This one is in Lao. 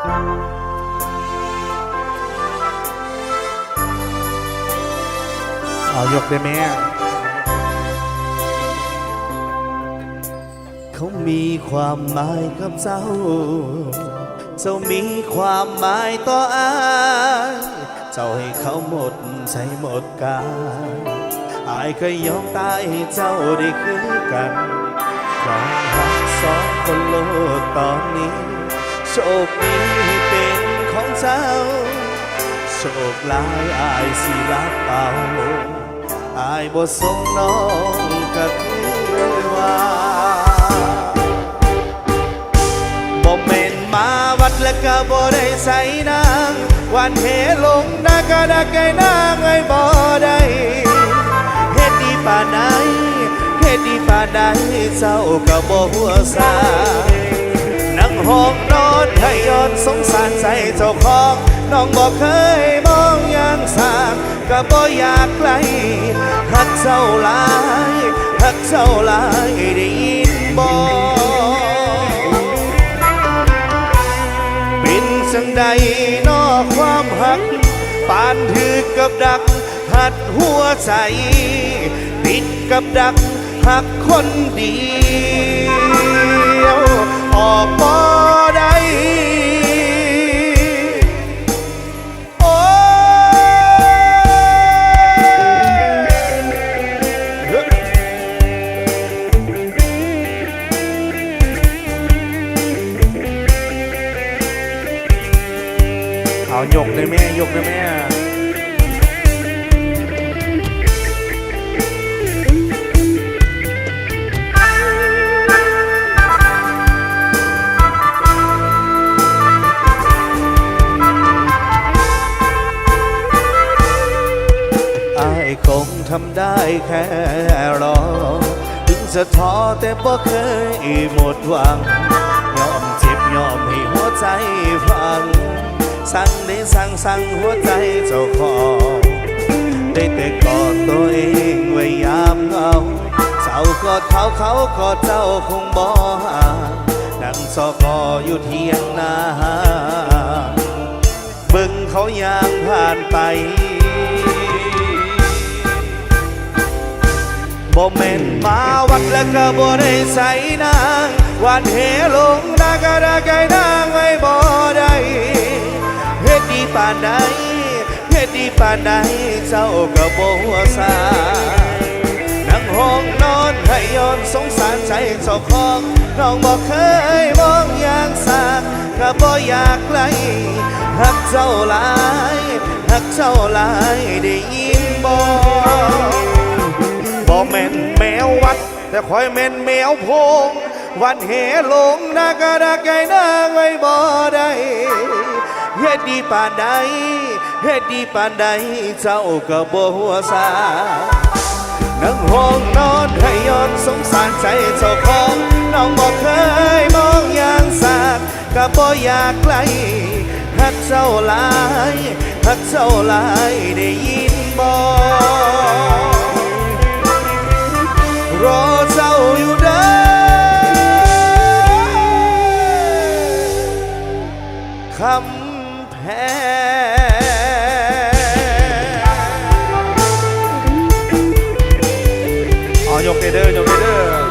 ເອົາ ຍົກເດີ້ແມ່. ເຂົາມີຄວາມໝາຍກັບເຈົ້າ, ເຈົ້າມີຄວາມໝາຍຕໍ່ອ້າຍ, ເຈົ້າໃຫ້ເຂົາໝົດໃຈໝົດກາຍ, ອ້າຍກໍຍອມຕາຍໃຫ້ເຈົ້າໄດ້ຄືກັນ. ຄວາມຮັກສອງຄົນໂລດຕອນນີ້, ໂຊກດີເປັນຂອງເຈົ້າ, ໂຊກຫຼາຍອ້າຍຊິລັບເອົາ. ອ້າຍບໍ່ສົ່ງນ້ອງກໍຄືວ່າ ບໍ່ແມ່ນມາວັດແລ້ວກໍບໍ່ໄດ້ໃສ່ນາງ, ວັນເຮລົງນາກະດາໄກ່ນາງໄວ້ບໍ່ໄດ້. ເຮັດດີປານໃດ ເຮັດດີປານໃດ ເຈົ້າກໍບໍ່ຫົວຊາ. ນັ່ງຫ້ອງນອນໄຫ້ຍ້ອນສົງສານໃຈເຈົ້າຂອງ, ນ້ອງບໍ່ເຄີຍມອງຢ່າງສາງ ກໍບໍ່ຢາກໄກ ຮັກເຈົ້າຫຼາຍ ຮັກເຈົ້າຫຼາຍ ໄດ້ຍິນບໍ່? ເປັນຈັ່ງໃດນໍຄວາມຮັກ ປານຖືກກັບດັກ ຮັດຫົວໃຈ ຕິດກັບດັກ ຮັກຄົນດຽວ ອອກບໍ່ໄດ້. ໂອ້ຍ ເອົາ ຍົກເດີ້ແມ່ ຍົກເດີ້ແມ່. ອ້າຍຄົງທຳໄດ້ແຄ່ລໍ ເຖິງຈະທໍ້ແຕ່ບໍ່ເຄີຍໝົດຫວັງ, ຍອມເຈັບຍອມໃຫ້ຫົວໃຈພັງ, ສັ່ງເດ້ສັ່ງ ສັ່ງຫົວໃຈເຈົ້າຂອງ, ໄດ້ແຕ່ກອດໂຕເອງໄວ້ຍາມເຫງົາ. ເຈົ້າກອດເຂົາ ເຂົາກອດເຈົ້າຄົງບໍ່ຫ່າງ, ນັ່ງຊອກກໍຢູ່ທຽງນາ, ເບິ່ງເຂົາຍ່າງຜ່ານໄປ. ບໍ່ແມ່ນມາວັດແລ້ວກໍບໍ່ໄດ້ໃສ່ນາງ, ວັນເຮລົງນາກະດາໄກ່ນາງໄວ້ບໍ່ໄດ້. ເຮັດດີປານໃດ ເຮັດດີປານໃດ ເຈົ້າກໍບໍ່ຫົວຊາ. ນັ່ງຫ້ອງນອນໄຫ້ຍ້ອນສົງສານໃຈເຈົ້າຂອງ, ນ້ອງບໍ່ເຄີຍມອງຢ່າງສາ, ກໍບໍ່ຢາກໄກ ຮັກເຈົ້າຫຼາຍ ຮັກເຈົ້າຫຼາຍ ໄດ້ຍິນບໍ່? ບໍ່ແມ່ນແມວວັດ ແຕ່ຂ້ອຍແມ່ນແມວໂພງ, ວັນເຮລົງນາກະດາໄກ່ນາງໄວ້ບໍ່ໄດ້. ເຮັດດີປານໃດ ເຮັດດີປານໃດ ເຈົ້າກໍບໍ່ຫົວຊາ. ນັ່ງຫ້ອງນອນໄຫ້ຍ້ອນສົງສານໃຈເຈົ້າຂອງ, ນ້ອງບໍ່ເຄີຍມອງຢ່າງສາ, ກໍບໍ່ຢາກໄກ ຮັກເຈົ້າຫຼາຍ ຮັກເຈົ້າຫຼາຍ ໄດ້ຍິນບໍ່? ລໍເຈົ້າຢູ່ເດີ ຄຳແພງ. ເອົາ ຍົກເດີ ຍົກເດີ.